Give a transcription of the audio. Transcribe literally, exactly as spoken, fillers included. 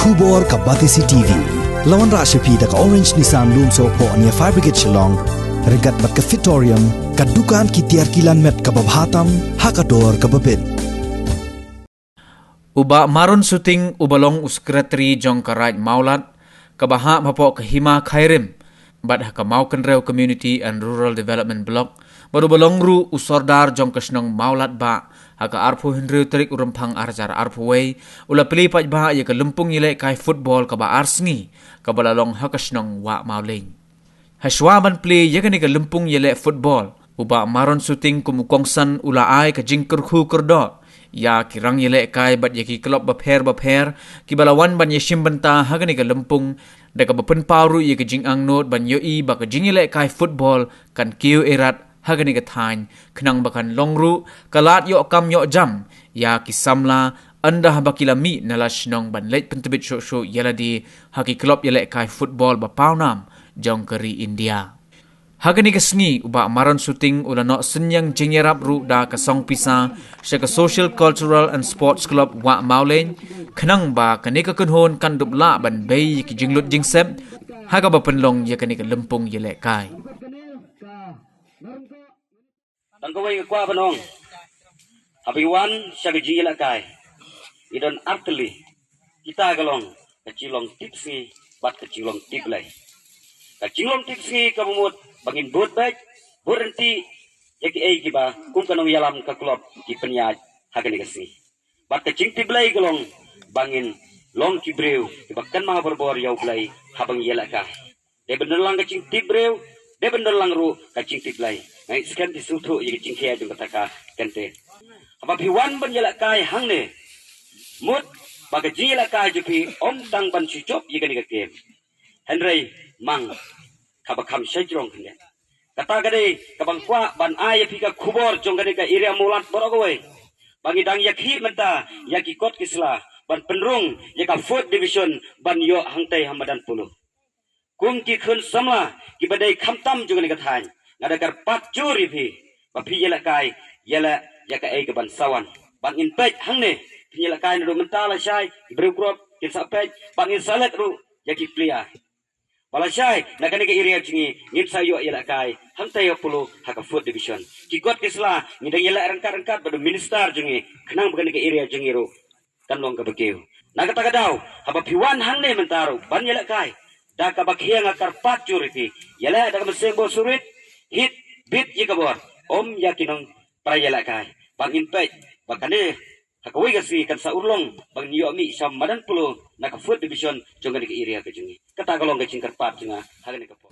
Khubor ka Batesi T V. La wanrah sha phi da ka Orange Nissan Lumsohphoh near Fire Brigade Shillong. Ryngkat bad ka Fitorium, ka dukan ki tiar ki lan met kaba bha tam ha ka dor kaba bit. U Bah Maron Suting uba long u Secretary jong ka Raid Mawlad, kaba hap hapoh ka Hima Khyrim, bad ha ka Mawkynrew Community and Rural Development Block, bad uba long ruh u Sordar jong ka shnong Mawlad Bah, ha ka arphew hynriew tarik u Rymphang ar hajar arphew wei, u la plie paidbah ïa ka lympung ïalehkai football kaba ar sngi, kaba la long ha ka shnong Wah Mawleng. Hashwa ban plie ïa kane ka lympung ïaleh football, u Bah Maron Suting kum u kongsan u la ai ka jingkyrkhu kyrdoh ïa ki rang ïalehkai bad ïa ki klub bapher bapher, kiba la wan ban ïashim bynta ha kane ka lympung, da kaba pynpaw ruh ïa ka jingangnud ban ïohi ba ka jingïalehkai football kan kiew ïarat ha kane ka thaiñ, khnang ba kan long ruh ka lad ïoh kam ïoh jam ïa ki samla, ynda ba ki la mih na la shnong ban leit pyntbit shuh shuh ïa lade ha ki klub ïalehkai football ba pawnam jong ka ri India. Ha kane ka sngi u Bah Maron Suting u la noh synñiang jingïarap ruh da ka song pisa sha ka Social Cultural and Sports Club Wah Mawleng, khnang ba kane ka kynhun kan dup lah ban bei ïa ki jinglut jingsep ha kaba pynlong ïa kane ka lympung ïalehkai. Tang kawei nga kwah ban ong, haba ngi wan sha ka jingïalehkai, ngi don artylli. Kita ka long ka jinglong tipsngi bad ka jinglong tipblei. Ka jinglong tipsngi kaba mut ba ngin bud beit, bud ryntih ïa kiei kiba kum ka nongïalam ka klub ki pynïaid ha kane ka sngi. Bad ka jingtipblei ka long ba ngin long ki briew kiba kynmaw barabor ïa U Blei haba ngi ïalehkai. Dei ban don lang ka jingtip briew, dei ban don lang ruh ka jingtip Blei. Nga ngeit skhem phi sngewthuh ïa ka jingkhia jong kata ka kyntien. Haba phi wan ban ïalehkai hangne, mut ba ka jingïalehkai jong phi ym tang ban shu jop ïa kane ka kem, hynrei mang kaba kham shai jrong khyndiat. Kata ka dei kaba nga kwah ban ai ïa phi ka khubor jong kane ka area Mawlad baroh kawei, ba ngi dang ïakhih mynta ïa ki kot ki sla ban pynrung ïa ka fourth division ban ïoh hangtei ha madan Polo. Kum ki khun samla kiba dei khamtam jong kane ka thaiñ, nga da kyrpad jur ïa phi ba phi ïalehkai, ïaleh ïa kaei kaban sa wan. Ba ngin peit hangne, phi ïalehkai naduh mynta lashai, ki briew grop kin sa peit, ba ngin sa leit ruh ïa ki player. Ba lashai na kane ka area jong ngi ngin sa ïoh ïalehkai hangtei ha Polo ha ka fourth division. Ki kot ki sla ngi dang ïaleh ryngkat ryngkat bad u minister jong ngi, khnang ba kane ka area jong ngi ruh kan long kaba kiew. Na kata ka daw, haba phi wan hangne mynta ruh ban ïalehkai, da kaba khia nga kyrpad jur ïa phi, ïaleh da ka mynsiem bor surit, hit bit ïa ka bor, ym ïa ki nongpra ïalehkai. Ba ngin peit ba kane ha kawei ka sngi kan sa urlong ba ngin ïoh mih sha madan Polo na ka fourth division jong kane ka area ka jong ngi. Kata ka long ka jingkyrpad jong nga ha kane ka por.